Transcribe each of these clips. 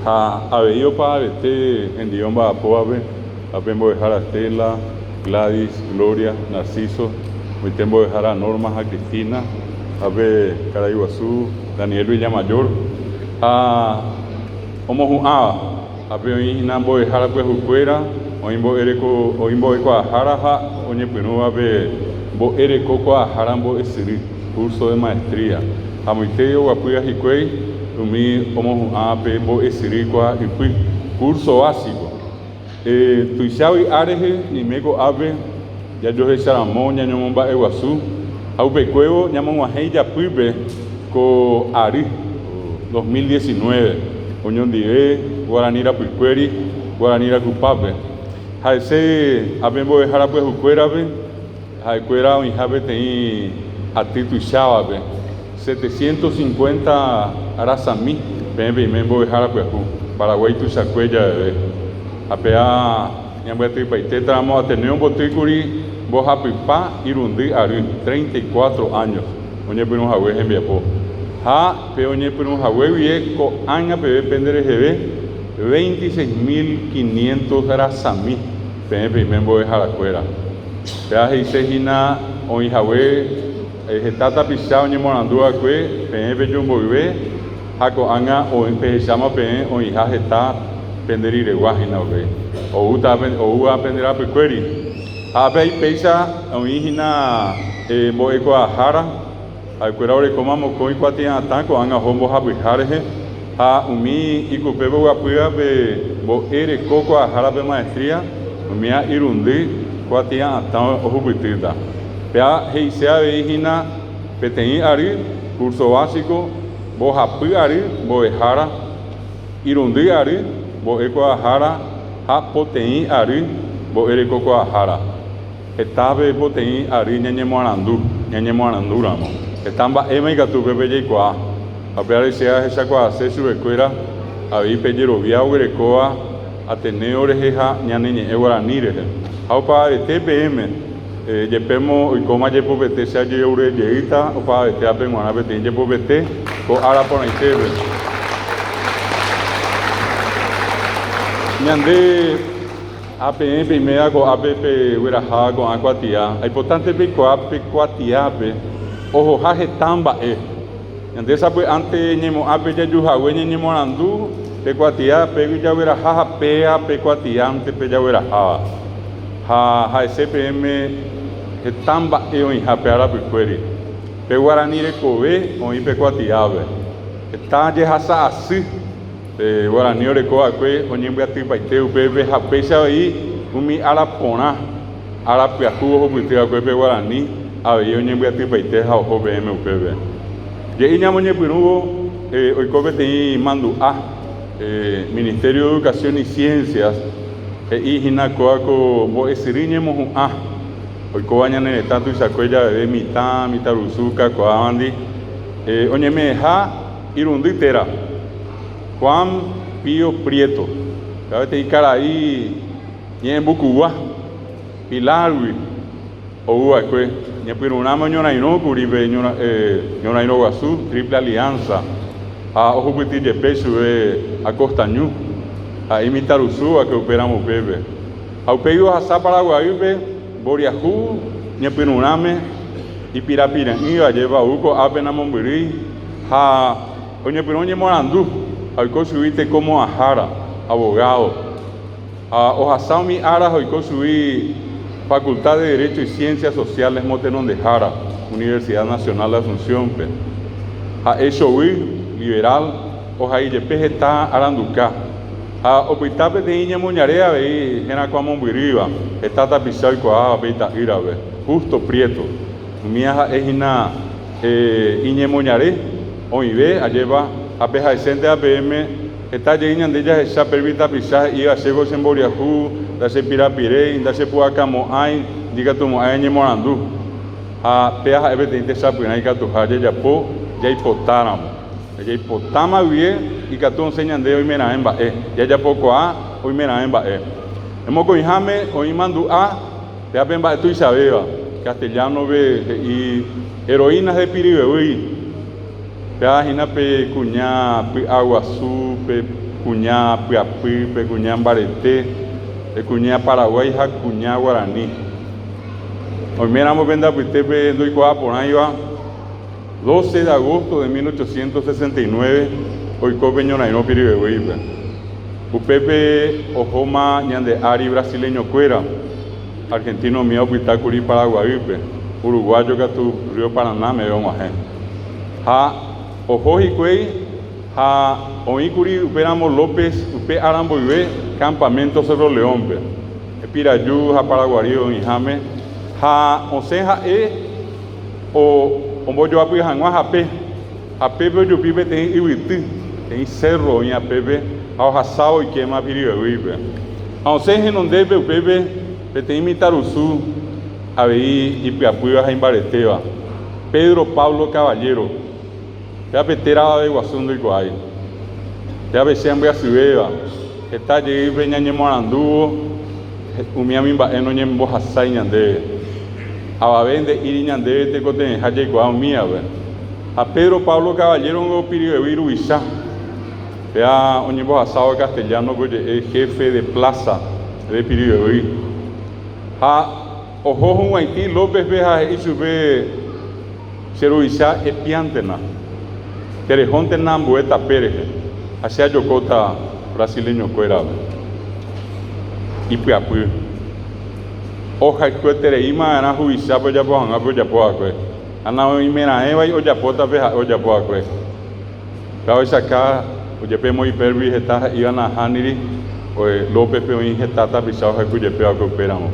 Ha avei opavavete hendive omba'apóvape, ha pe mbo'ehára Stella, Gladys, Gloria, Narciso, oite mbo'ehára Norma ha Cristina, ha pe karai guasu Daniel Villamayor, ha omohu'ãva, ha pe oĩ hína mbo'ehára pyahukuéra, oĩ mbo'ereko, oĩ mbo'ekuaahára ha oñepyrũva pe mbo'erekokuaahára mbo'esyry, curso de maestría, ha moite oguapýva hikuái umi omohu'ãva pe mbo'esyry kuaa ypy, curso básico. Tuicha vy'a rehe ñaime ko'ápe jajohecharamo ñañomomba'eguasu ha upekuévo ñamog̃uahẽ ijapýpe ko ary 2019 oñondive Guarani rapykuéri, Guarani rakupápe. Ha'ese ápe mbo'ehára pyahukuérape ha'ekuéra oĩha peteĩ aty tuichávape. Setecientos cincuenta rasami peẽ peime mbo'ehára pyahu, Paraguái tuichakue javeve. Ha péa ñambyatypaitétaramo Ateneo ombotýkuri mbohapypa irundy ary, 34 años, oñepyrũ hague hembiapo. Ha pe oñepyrũ hague guie ko'ág̃a peve pende reheve 26.500 rasami peẽ peime mbo'eharakuéra. Péa he'ise hína oĩ hague. Heta tapicha oñemoarandu va'ekue peẽ peju mboyve ha ko'ág̃a pehecháma peẽ oĩha heta pende riregua hína upéi oúta oúva pende rapykuéri. Ha avei péicha oĩ hína mbo'ekuaahára, ha'ekuéra orekóma mokõi kuatia'atã ko'ág̃a oho mbohapyha rehe ha umi ikupépe oguapýva pe mbo'e reko kuaahára pe maestría, umíva irundy kuatia'atã ohupytýta. Péa he'ise avei hína peteĩ ary, curso básico, mbohapy ary, mbo'ehára, irundy ary, mbo'ekuaahára ha poteĩ ary, mbo'erekokuaahára. Hetápe poteĩ ary ñañemoarandu, ñañemoarandúramo. Heta mba'éma ikatu upépe jaikuaa. Ha upévare che ahechakuaase chupekuéra avei pe jerovia oguerekóva Ateneo rehe ha ñane ñe'ẽ guarani rehe. Ha opavavete peẽme. Jepémo oikóma jepopete che ajeroure jeýta opavavetévape g̃uarã peteĩ jepopete ko ára porãitépe. Ñande ha peẽ peiméva ko'ápe pegueraháva ko'ã kuatia, aipotánte peikuaa pe kuatiápe ohoha heta mba'e. Ñande sapy'ánte ñemo'ãpe jaju hague ñañemoarandu pe kuatia pégui jagueraha ha péa pe kuatiánte pe jagueraháva. Ha ha'ese peẽme heta mba'e oĩha pe arapykuéri. Pe guarani rekove oĩ pe kuatiápe. Heta jehasa asy pe guarani oreko va'ekue oñembyatypaite upépe ha upéicha avei umi ára porã, ára pyahu ohupyty va'ekue pe guarani avei oñembyatypaite ha oho peẽme upépe. Je'i ñamoñepyrũvo oiko peteĩ mandu'a Ministerio de Educación y Ciencias he'i hína kóva ko mbo'esyry ñemohu'ã oikóva ñane retã tuichakue javeve mitã, mitãrusu kakuaávandi oñeme'ẽha irundy téra, Juan Pío Prieto, péva peteĩ karai ñe'ẽmbukugua, Pilar-gui ou va'ekue, ñepyrũrãme oñorairõ kuri pe ñorairõ guasu Triple Alianza ha ohupyty jepe chupe Acosta Ñu, ha'e imitãrusu va'ekue upéramo upépe. Ha upéi ohasa Paraguaýpe mboriahu ñepyrũrãme ipirapire'ỹva jepa ou ko'ápe namombyrýi ha oñepyrũ oñemoarandu ha oiko chugui teko mo'ãhára, abogado. Ha ohasa umi ára ha oiko chugui Facultad de Derecho y Ciencias Sociales motenondehára Universidad Nacional de Asunción-pe. Ha'e chovy, liberal, ohai jepe heta aranduka. Ha opyta peteĩ ñemoñare avei herakuãmombyrýva, heta tapicha oikuaáva pe ita'ýrape, Justo Prieto. Umíva ha'e hína iñemoñare, oĩve, ajépa, ha pe ha'esénteva peẽme, Heta jey ñande jahecha pégui tapicha he'íva chéko che mboriahu, ndache pirapiréi, ndachepu'akamo'ãi, ndikatumo'ãi añemoarandu. Ha péa ha'e peteĩ techapyrã ikatuha jajapo jaipotáramo. Jaipotáma guie ikatu osẽ ñande oimeraẽ mba'e, jajapokuaa oimeraẽ mba'e. Mokõiháme oĩ mandu'a péa pe mba'e tuichavéva, castellano-pe he'i heroínas de Piribebuy. Péva hína pe kuña py'aguasu, pe kuña pyapy, pe kuña mbarete, pe kuña Paraguái ha kuña Guarani. Oiméramo pende apytépe ndoikuaa porãiva, 12 de agosto de 1869 oiko pe ñorairõ Piribebuýpe. Upépe ohóma ñande ári brasileño-kuéra, argentino umíva opytákuri Paraguaýpe, uruguayo katu Río Paraná meve og̃uahẽ. Ha oho hikuái ha oĩkuri upéramo López upe ára mboyve campamento Cerro León-pe, Piraju ha Paraguarí oĩháme, ha osẽ ha'e ombojoapy hag̃ua hape. Hapépe ojupi peteĩ yvyty, peteĩ sérro oĩ hapépe ha ohasa oikéma Piribebuýpe. Ha osẽ henondépe upépe peteĩ mitãrusu avei ipyapýva ha imbaretéva, Pedro Pablo Caballero. Péva pe téra avave guasu ndoikuaái. Péva pe che ambyasyvéva, heta jeýpe ñañemoarandúvo umi ami mba'e noñembohasái ñandéve. Avave nde'íri ñandéve tekotevẽha jaikuaa umívape. Ha Pedro Pablo Caballero-ngo Piribebuy ruvicha. Péva oñembohasávo castellano-pe oje'e jefe de plaza de Piribebuy. Ha oho hug̃uaitĩ López-pe ha he'i chupe, Che ruvicha epiántena, terehóntena ambue tape rehe ha che ajokóta brasileño-kuérape. Ipyapy. Ohayhuetereíma va'erã huvichápe ojapo hag̃ua pe ojapo va'ekue, ha naoimeraẽvai ojapóta pe ha'e ojapo va'ekue. Péva ohechauka ojepe Moipérgui heta he'íva nahániri, Lópezpe oĩ heta tapicha ohayhu jepe va'ekue upéramo.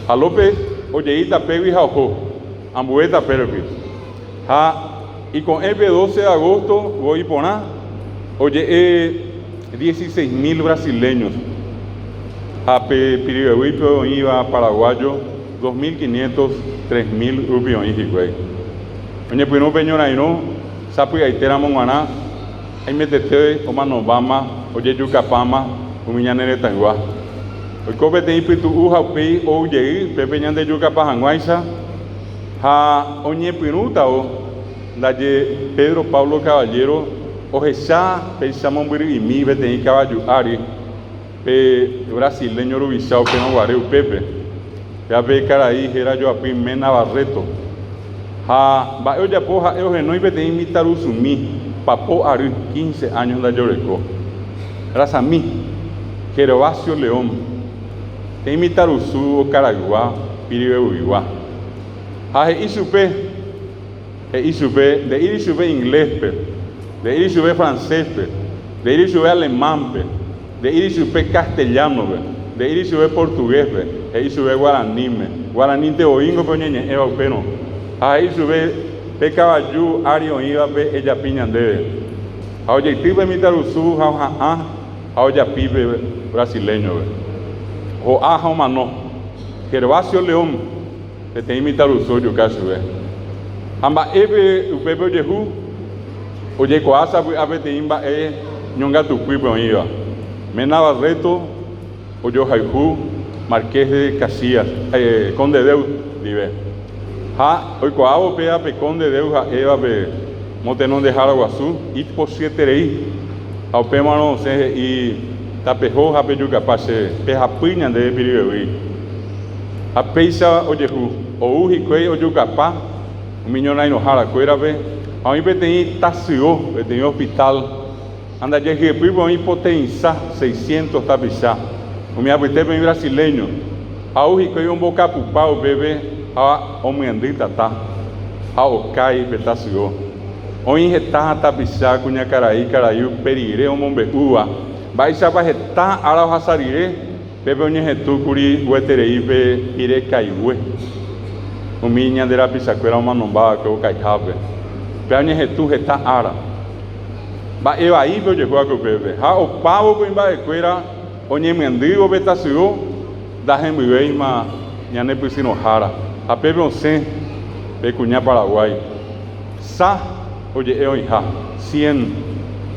Ha López ojei tapégui ha oho. Ambue tape rupi. Ha iko'ẽ pe 12 de agosto voi porã oje'e dieciséis mil brasileños ha pe Piribebuýpe oĩva paraguayo dos mil quinientos, tres mil rupi oĩ hikuái. Oñepyrũ pe ñorairõ sapy'aite ramo g̃uarã aimetete omanombáma ojejukapáma umi ñane retãygua. Oiko peteĩ pytu'u ha upéi ou jey pépe ñandejukapa hag̃uáicha ha oñepyrũtavo ndaje Pedro Pablo Caballero ohecha péicha mombyry'imi peteĩ kavaju ári pe brasileño ruvicha upérõ guare upépe. Péva pe karai héra joapy Mena Barreto. Ha mba'e ojapo ha'e ohenói peteĩ mitãrusumi papo ary, quince años ndaje oreko. Rasami, Gervasio León, peteĩ mitãrusu okaraygua Piribebuygua. Ha he'i chupe, he'i chupe, nde'íri chupe inglés-pe, nde'íri chupe francés-pe, nde'íri chupe alemán-pe, Nde'íri chupe castellano-pe, nde'íri chupe portugués-pe, he'i chupe guaraníme. Guaranínte voíngo pe oñeñe'ẽva upérõ. Ha he'i chupe pe kavaju ári oĩvape ejapi ñandéve. Ha ojeity pe mitãrusu ha oha'ã ha ojapi pe brasileño-pe. Ho'a ha omano. Gervasio León, peteĩ mitãrusu ojuka chupe. Ha mba'épe upépe ojehu? Ojekuaa sapy'a peteĩ mba'e ñongatupýpe oĩva. Mena Barreto ojohayhu Marqués de Caxias, Conde Deus ndive. Ha oikuaávo péva pe Conde Deus ha'éva pe motenondehára guasu, ipochyeterei. Ha upémarõ osẽ he'i, Tapeho ha pejukapa chéve, pehapy ñandéve Piribebuy. Ha péicha ojehu, ou hikuái ojukapa umi ñorairõhára kuérape ha oĩ peteĩ tasyo, peteĩ hospital, ha ndaje hyepýpe oĩ poteĩsa, seiscientos, tapicha, umi apytépe oĩ brasileño, ha ou hikuái ombokapupa upépe ha omyendy tata ha okái pe tasyo. Oĩ heta tapicha kuñakarai karai upe rire omombe'úva mba'éichapa heta ára ohasa rire, Pépe oñehetũ kuri gueterei pe pire kaigue, umi ñande rapichakuéra omanomba va'ekue okaihápe. Pe oñehetũ heta ára. Mba'e vaípe ojehu va'ekue upépe. Ha opávo kuimba'ekuéra oñemyendývo pe tasyo, ndahembyvéima ñane pysyrõhára. Ha pépe osẽ pe kuña Paraguái. Sa oje'e oĩha, cien.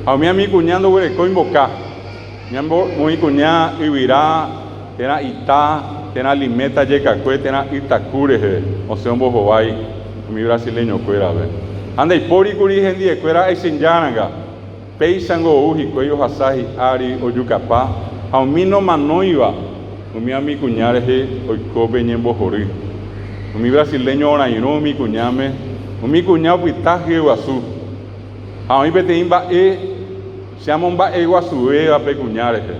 Ha umi ami kuña ndoguerekói mboka. Ñamoĩ kuña yvyra térã ita térã liméta jekakue térã ytaku rehe osẽ ombohovái umi brasileño-kuérape. Ha ndaipóri kuri hendiekuéra aichenjáranga. Péichango ou hikuái ohasa hi'ári ojukapa ha umi nomanóiva umi umi kuña rehe oiko pe ñembohory. Umi brasileño orairõ umi kuñáme, umi kuña opyta hyeguasu. Ha oĩ peteĩ mba'e che amomba'eguasuvéva pe kuña rehe.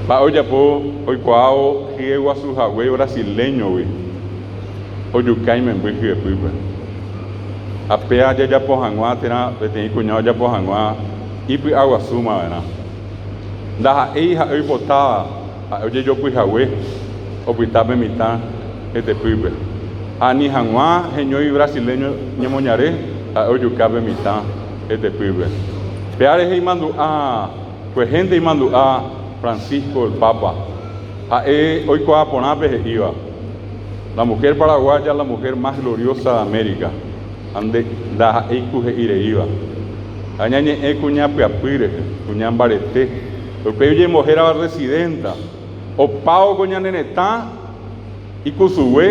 Mba'e ojapo oikuaávo hyeguasuhague brasileño-gui ojuka imemby hyepýpe. Ha péa jajapo hag̃ua térã peteĩ kuña ojapo hag̃ua ipy'aguasúmava'erã. Ndaha'éi ha'e oipotáva ha'e ojejopyhague opyta pe mitã hetepýpe. Ha ani hag̃ua heñói brasileño ñemoñare ha'e ojuka pe mitã hetepýpe. Péa rehe imandu'a kuehénte imandu'a Francisco el Papa. Ha'e oikuaa porã pe he'íva, La mujer paraguaya la mujer más gloriosa de América. Ha nde ndaha'éi ku he'i reíva. Ha ñañe'ẽ kuña pyapy rehe, kuña mbarete, upéi ojembohérava residenta. Opávo ko ñane retã ikusugue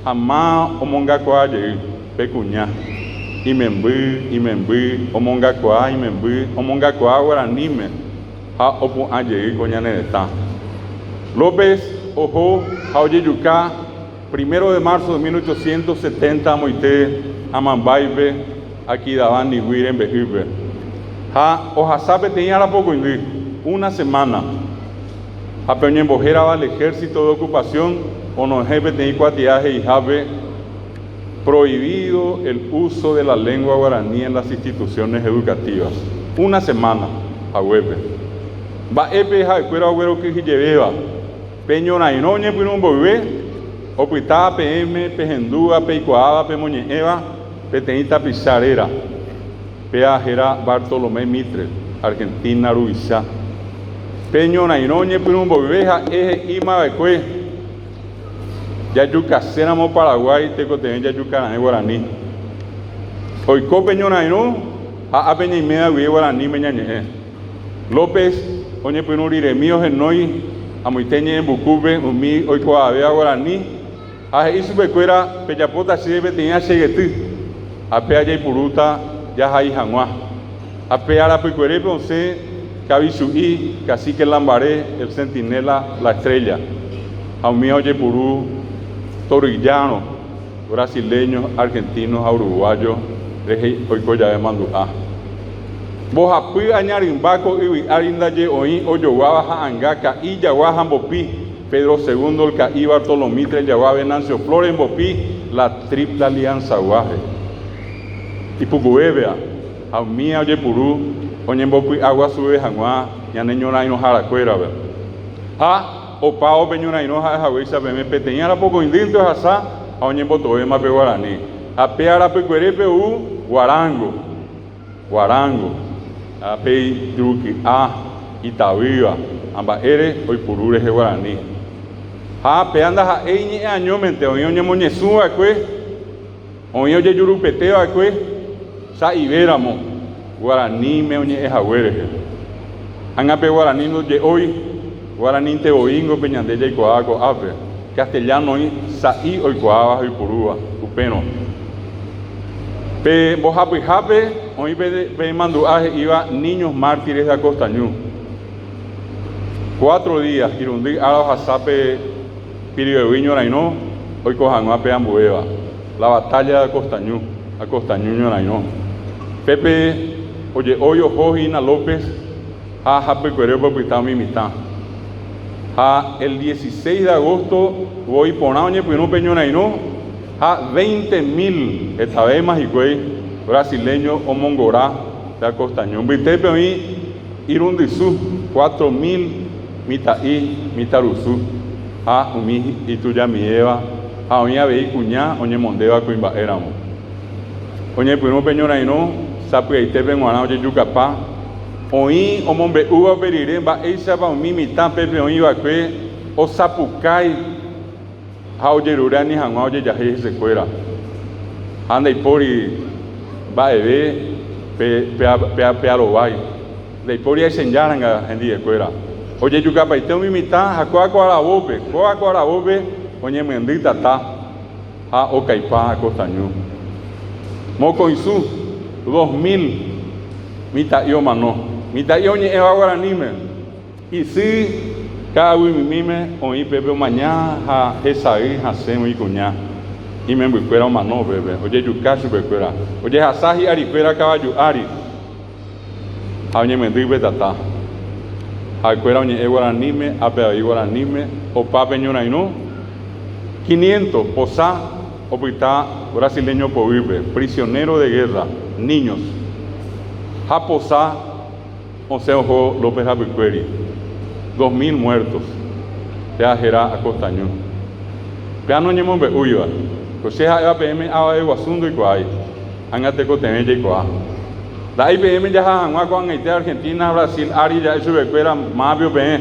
ha ma omongakuaa jey pe kuña. Imemby, imemby, omongakuaa imemby, omongakuaa guaraníme ha opu'ã jey ko ñane retã. López oho ha ojejuka primero de marzo de 1870 amoite Amambáipe, Aquidabán Nigui rembe'ýpe. Ha ohasa peteĩ arapokõindy, una semana, ha pe oñembohérava el Ejército de Ocupación onohẽ peteĩ kuatia he'ihápe Prohibido el uso de la lengua guaraní en las instituciones educativas. Una semana haguépe. Mba'épe ha'ekuéra oguerokyhyjevéva? Pe ñorairõ oñepyrũ mboyve, opytáva peẽme pehendúva peikuaáva pemoñe'ẽva peteĩ tapicha réra. Péa héra Bartolomé Mitre, Argentina ruvicha. Pe ñorairõ oñepyrũ mboyve ha'e he'íma va'ekue, Jajukaséramo Paraguái tekotevẽ jajukara'ẽ guarani. Oiko pe ñorairõ ha ápe ñaiméva guive guaraníme ñañe'ẽ. López oñepyrũ riremi ohenói amoite ñe'ẽmbukúpe umi oikuaavéva guarani ha he'i chupekuéra pejapóta chéve peteĩ achegety ha péa jaipurúta jahai hag̃ua. Ha pe arapykuerépe osẽ Kavichu'i, Cacique Lambaré, El Centinela, La Estrella ha umíva ojepuru toryjárõ brasileño, argentino ha uruguayo rehe oiko jave mandu'a. Mbohapy aña rymba ko yvy ári ndaje oĩ ojoguáva ha'anga ka'i jagua ha mbopi, Pedro Segundo el ka'i, Bartolo Mitre el jagua, Venancio Flores mbopi, la Triple Alianza-gua he. Ipukuvévea ha umía ojepuru oñembopy'aguasuve hag̃ua ñane ñorairõharakuérape. Ha opávo pe ñorairõ ha'e haguéicha peve peteĩ arapokõindýnte ohasa ha oñembotovéma pe guarani. Ha pe arapykuerépe ou guarango, guarango, ha pe ijyvyky'a, itavýva, ha mba'ére oipuru rehe guarani. Ha péa ndaha'éi ñe'ẽ añómente oĩ oñemoñesũ va'ekue. Oĩ ojejurupete va'ekue sa'ivéramo guaraníme oñe'ẽ hague rehe. Ág̃a pe guarani ndoje'ói, guaranínte voíngo pe ñande jaikuaáva ko'ápe, castellano oĩ sa'i oikuaáva ha oipurúva upérõ. Pe mbohapyhápe oĩ pe mandu'a he'íva Niños Mártires de Acostañu. Cuatro días, irundy ára ohasa pe Piribebuy ñorairõ oiko hag̃ua pe ambuéva, la batalla de Acostañu, Acostañu ñorairõ. Pépe oje'ói oho hína López ha hapykuere opyta umi mitã. Ha el 16 de agosto voi porã oñepyrũ pe ñorairõ ha veinte mil hetavéma hikuái brasileño omongora pe Acostañu. Mbytépe oĩ irundysu, 4000. Mitã'i, mitãrusu ha umi itujamiéva ha oĩ avei kuña oñemondéva kuimba'éramo. Oñepyrũ pe ñorairõ sapy'aitépe g̃uarã ojejukapa, oĩ omombe'úva upe rire mba'éichapa umi mitã pépe oĩ va'ekue osapukái ha ojerure ani hag̃ua ojejahéi hesekuéra. Ha ndaipóri mba'eve pe arovái. Ndaipóri aichenjáranga hendivekuéra. Ojejukapaite umi mitã ha kóa ko aravópe, kóa ko aravópe oñemyendy tata ha okaipa Acostañu. Mokõisu, 2000. Mitã'i omano. Mitã'i oñe'ẽva guaraníme. Isy ka'aguymimíme oĩ pépe omaña ha hesay hasẽ umi kuña. Imembykuéra omano pépe, ojejuka chupekuéra. Ojehasa hi'arikuéra kavaju ári ha oñemyendy pe tata. Ha'ekuéra oñe'ẽ guaraníme, ápe avei guaraníme, opa pe ñorairõ. Quinientos posa opyta brasileño poguýpe, prisionero de guerra, niños. Ha posa osẽ oho López rapykuéri. 2000 muertos. Péa héra Acosta Ñu. Péa noñemombe'úiva. Ko che ha'éva peẽme avave guasu ndoikuaái. Ág̃a tekotevẽ jaikuaa. Nda'éi peẽme jaha hag̃ua ko'ag̃aite Argentina ha Brasil ári ja'e chupekuéra mápio peẽ.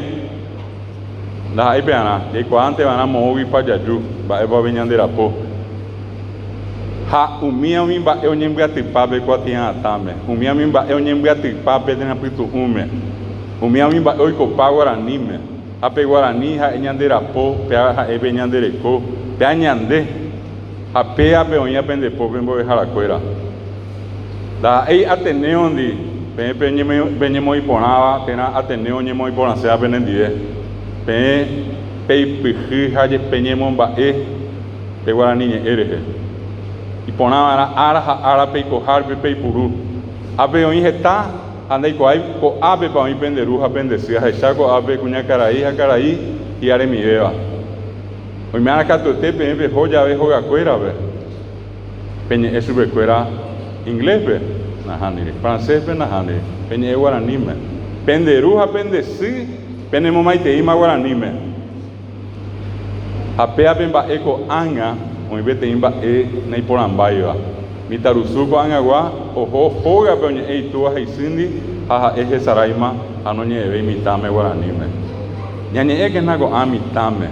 Ndaha'éi pearã, jaikuaánte va'erã moõguipa jaju, mba'épa pe ñande rapo. Ha umíva umi mba'e oñembyatypa pe kuatia'atãme, umíva umi mba'e oñembyatypa pe térã pytu'ũme, umíva umi mba'e oikopa guaraníme. Ha pe guarani ha'e ñande rapo, péa ha'e pe ñande reko, péa ñande, ha péa pe oĩva pende pópe mbo'eharakuéra. Ndaha'éi Atenéondi peẽ peñemoĩ porãva térã Ateneo oñemoĩ porãséva penendive, peẽ peipyhy ha peñemomba'e pe guarani ñe'ẽ rehe. Iporã va'erã ára ha ára peikohárupi peipuru. Ápe oĩ heta ha ndaikuaái ko'ápepa oĩ pende ru ha pende sy, ahecha ko'ápe kuñakarai ha karai hi'aremivéva. Oime'arã katuete peẽ peho jave hogakuérape. Peñe'ẽ chupekuéra inglés-pe? Nahániri. Francés-pe? Nahániri. Peñe'ẽ guaraníme. Pende ru ha pende sy penemomaiteíma guaraníme. Ha péa pe mba'e ko'ág̃a oĩ peteĩ mba'e naiporãmbáiva. Mitãrusu ko'ag̃agua oho hógape oñe'ẽ itúva ha isýndi ha ha'e hesaráima ha noñe'ẽvéi mitãme guaraníme. Ñañe'ẽkena ko'ã mitãme.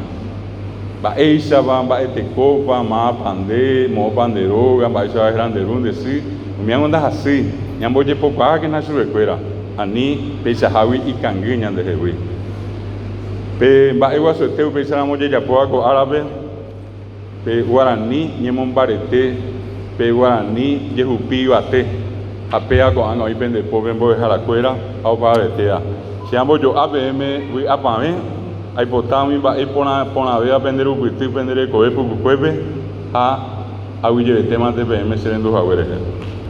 Mba'éichapa, mba'etekópa, mávapa nde, moõpa nde róga, mba'éichapa héra nde ru, nde sy, umívango ndahasýi. Ñambojepokuaákena chupekuéra, ani peichahágui ikangy ñandehegui. Pe mba'e guasuete upéicharamo jajapóva ko árape, pe guarani ñemombarete, pe guarani jehupi yvate, ha péva ko'ág̃a oĩ pende pópe mbo'eharakuéra ha opavavetéva. Che ambojo'a peẽme vy'apavẽ. Aipota umi mba'e porã porãvéva pende rupyty pende rekove pukukuépe ha aguyjevetémante peẽme che rendu hague rehe.